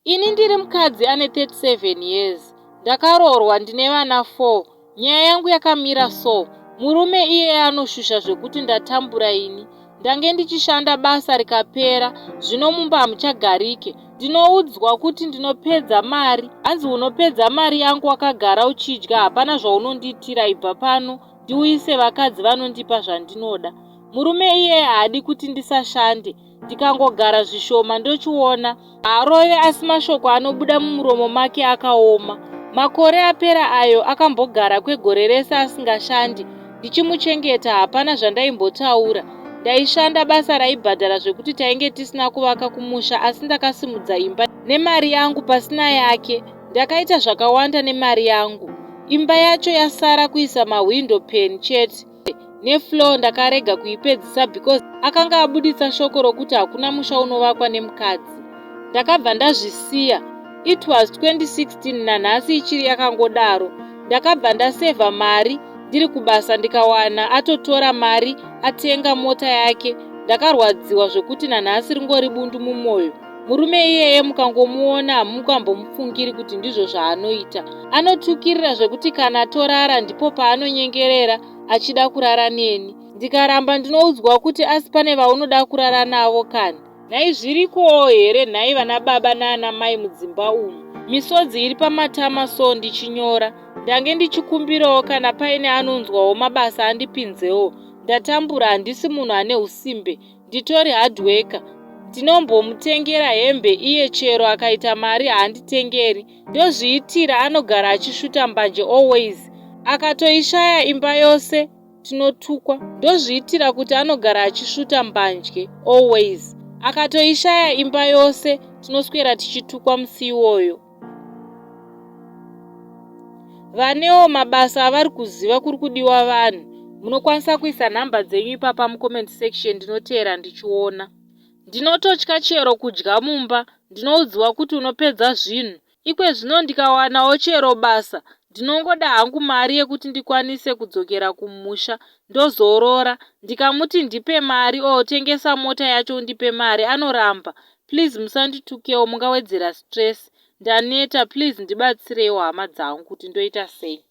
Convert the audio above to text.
Ini ndiri mukadzi ane 37 years. Ndakaroorwa ndine vana 4. Nyaya yangu yakamira so. Murume iyeye anoshusha zvekuti ndatambura ini. Ndange ndichishanda basa rikapera, zvino mumba hamuchagarike. Ndinoudzwa kuti ndinopedza mari. Hanzi unopedza mari yangu wakagara uchidya hapana zvaunondiitira ibva pano ndiuyise vakadzi vanondipa zvandinoda. Murume iyeye haadi kuti ndisashande. Ndikangogara zvishoma ndochiona haarove asi mashoko anobuda mumuromo make akaoma. Makore apera ayo akambogara kwegore rese asingashandi ndichimuchengeta hapana zvandaimbotaura. Ndaishanda basa raibhadhara zvekuti tainge tisina kuvaka kumusha asi ndakasimudza imba nemari yangu pasina yake. Ndakaita zvakawanda nemari yangu. Imba yacho yasara kuisa mahwindo pen chete. Nefloor ndakarega kuipedzisa because akanga abuditsa shoko rokuti hakuna musha unovakwa nemukadzi. Ndakabva ndazvisiya. It was 2016 nanhasi ichiri yakangodaro. Ndakabva ndasevha mari ndiri kubasa ndikawana atotora mari atenga mota yake. Ndakarwadziwa zvekuti nanhasi ringori bundu mumwoyo. Murume iyeye mukangomuona hamungambomufungiri kuti ndizvo zvaanoita. Anotukirira zvekuti kana torara ndipo paanonyengerera achida kurara neni. Ndikaramba ndinoudzwa kuti asi pane vaunoda kurara navo kani. Nhai zvirikowo here nhai vana baba naana mai mudzimba umu. Misodzi iri pamatama so ndichinyora. Ndange ndichikumbirawo kana paine anonzwawo mabasa andipinzewo. Ndatambura handisi munhu ane usimbe. Nditori hard worker. Ndinombomutengera hembe iye chero akaita mari haanditengeri. Ndozviitira anogara achisvuta mbanje always. Akatoishaya imba yose tinotukwa. Ndozviitira kuti anogara achisvuta mbanje always. Akatoishaya imba yose tinoswera tichitukwa musi iwoyo. Vanewo mabasa avari kuziva kuri kudiwa vanhu. Munokwanisa kuisa nhamba dzenyu ipapa mucomment section ndinoteera ndichiona. Ndinototya chero kudya mumba ndinoudziwa kuti unopedza zvinhu. Ikwezvino ndikawanawo chero basa ndinongoda hangu mari yekuti ndikwanise kudzokera kumusha ndozorora. Ndikamuti ndipe mari or tengesa mota yacho undipe mari anoramba. Please musanditukewo mungawedzera stress. Ndaneta please ndibatsireiwo hama dzangu kuti ndoita sei.